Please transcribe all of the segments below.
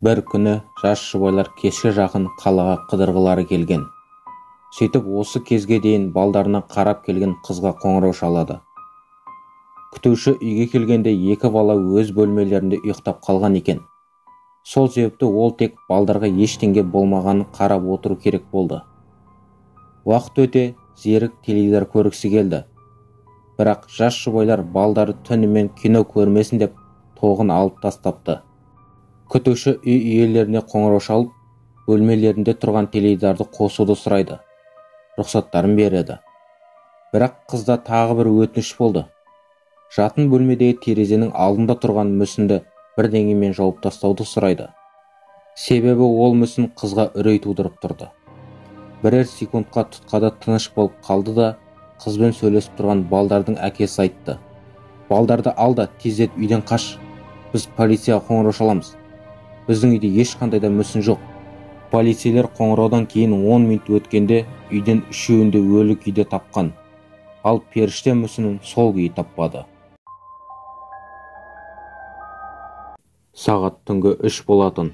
Бір күні жас жұбайлар кешке жақын қалаға қыдырғылары келген. Сөйтіп осы кезге дейін балдарына қарап келген қызға қоңырау шалады. Күтуші үйге келгенде екі бала өз бөлмелерінде ұйықтап қалған екен. Сол себепті ол тек балдарға ештеңе болмағанын қарап отыру керек болды. Уақыт өте зерік теледидар көргісі келді. Бірақ жас жұбайлар балдары түнімен кино көрмесін деп тоғын алып тастапты. Күтуші үй иелеріне қоңырау шалып, бөлмелерінде тұрған теледидарды қосуды сұрайды. Рұқсаттарын береді. Бірақ қызда тағы бір өтініш болды. Жатын бөлмедегі терезенің алдында тұрған мүсінді бірдеңемен жауып тастауды сұрайды. Себебі ол мүсін қызға үрей тудырып тұрды. Бірер секундқа тұтқада тыныш болып қалды да, қызбен сөйлесіп тұрған балдардың әкесі айтты. Балдарды ал да тездетіп үйден қаш. Біз полицияға қоңырау шаламыз. Біздің үйде ешқандай да мүсін жоқ. Полицейлер қоңыраудан кейін 10 минут өткенде үйден үшеуін де өлі күйде тапқан. Ал періште мүсінін сол күйі таппады. Сағат түнгі 3 болатын,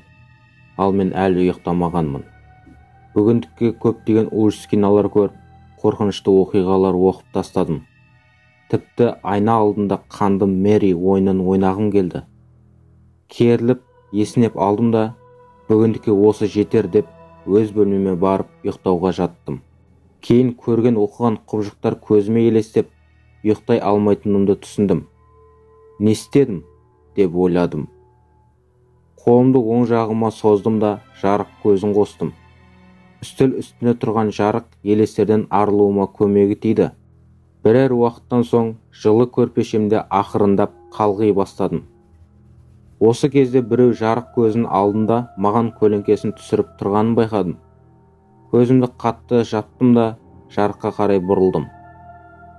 ал мен әлі ұйықтамағанмын. Бүгіндікке көптеген ужас кинолар көріп, қорқынышты оқиғалар оқып тастадым. Тіпті айна алдында қанды Мэри ойынын ойнағым келді. Керіліп, есінеп алдым да, бүгіндікке осы жетер деп өз бөлмеме барып ұйықтауға жаттым. Кейін көрген оқыған құбыжықтар көзіме елестеп, ұйықтай алмайтынымды түсіндім. Не істедім деп ойладым. Қолымды оң жағыма создым да жарық көзін қостым. Үстел үстіне тұрған жарық елестерден арылуыма көмегі тиді. Бірер уақыттан соң жылы көрпешемде ақырындап қалғи бастадым. Осы кезде біреу жарық көзінің алдында маған көлеңкесін түсіріп тұрғанын байқадым. Көзімді қатты жаптым да жарыққа қарай бұрылдым.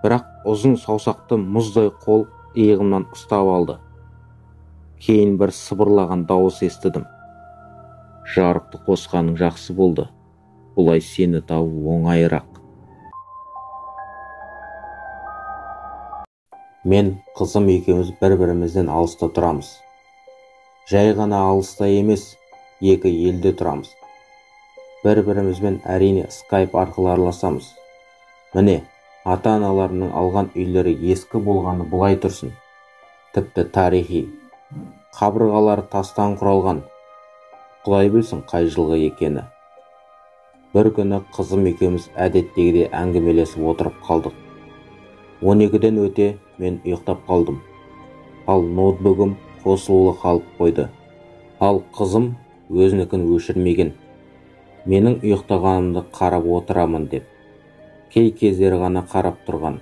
Бірақ ұзын саусақты мұздай қол иығымнан ұстап алды. Кейін бір сыбырлаған дауыс естідім. Жарықты қосқаның жақсы болды. Бұлай сені табу оңайырақ. Мен, қызым екеуміз бір-бірімізден алыста тұрамыз. Жай ғана алыста емес, екі елде тұрамыз. Бір-бірімізбен әрине скайп арқылы араласамыз. Міне, ата-аналарының алған үйлері ескі болғаны бұлай тұрсын. Тіпті тарихи. Қабырғалары тастан құралған. Құдай білсін қай жылғы екені. Бір күні қызым екеуміз әдеттегідей әңгімелесіп отырып қалдық. 12-ден өте мен ұйықтап қалдым. Ал ноутбугім қосылулы қалып қойды. Ал қызым өзінікін өшірмеген. Менің ұйықтағанымды қарап отырамын деп. Кей кездері ғана қарап тұрған.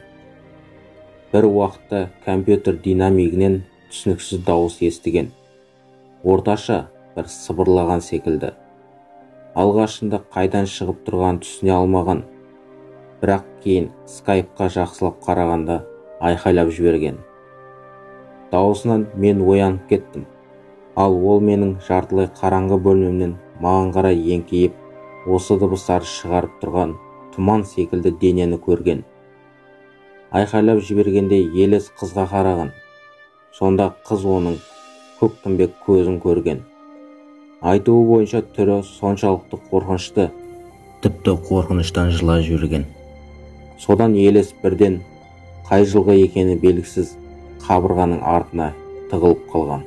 Бір уақытта компьютер динамигінен түсініксіз дауыс естіген. Орташа бір сыбырлаған секілді. Алғашында қайдан шығып тұрғанын түсіне алмаған. Бірақ кейін скайпқа жақсылап қарағанда айқайлап жіберген. Дауысынан мен оянып кеттім. Ал ол менің жартылай қараңғы бөлмемнен маған қарай еңкейіп, осы дыбыстарды шығарып тұрған тұман секілді денені көрген. Айқайлап жібергенде елес қызға қараған. Сонда қыз оның көктүмбек көзін көрген. Айтуы бойынша түрі соншалықты қорқынышты, тіпті қорқыныштан жылап жіберген. Содан елес бірден қай жылғы екені белгісіз қабырғаның артына тығылып қалған.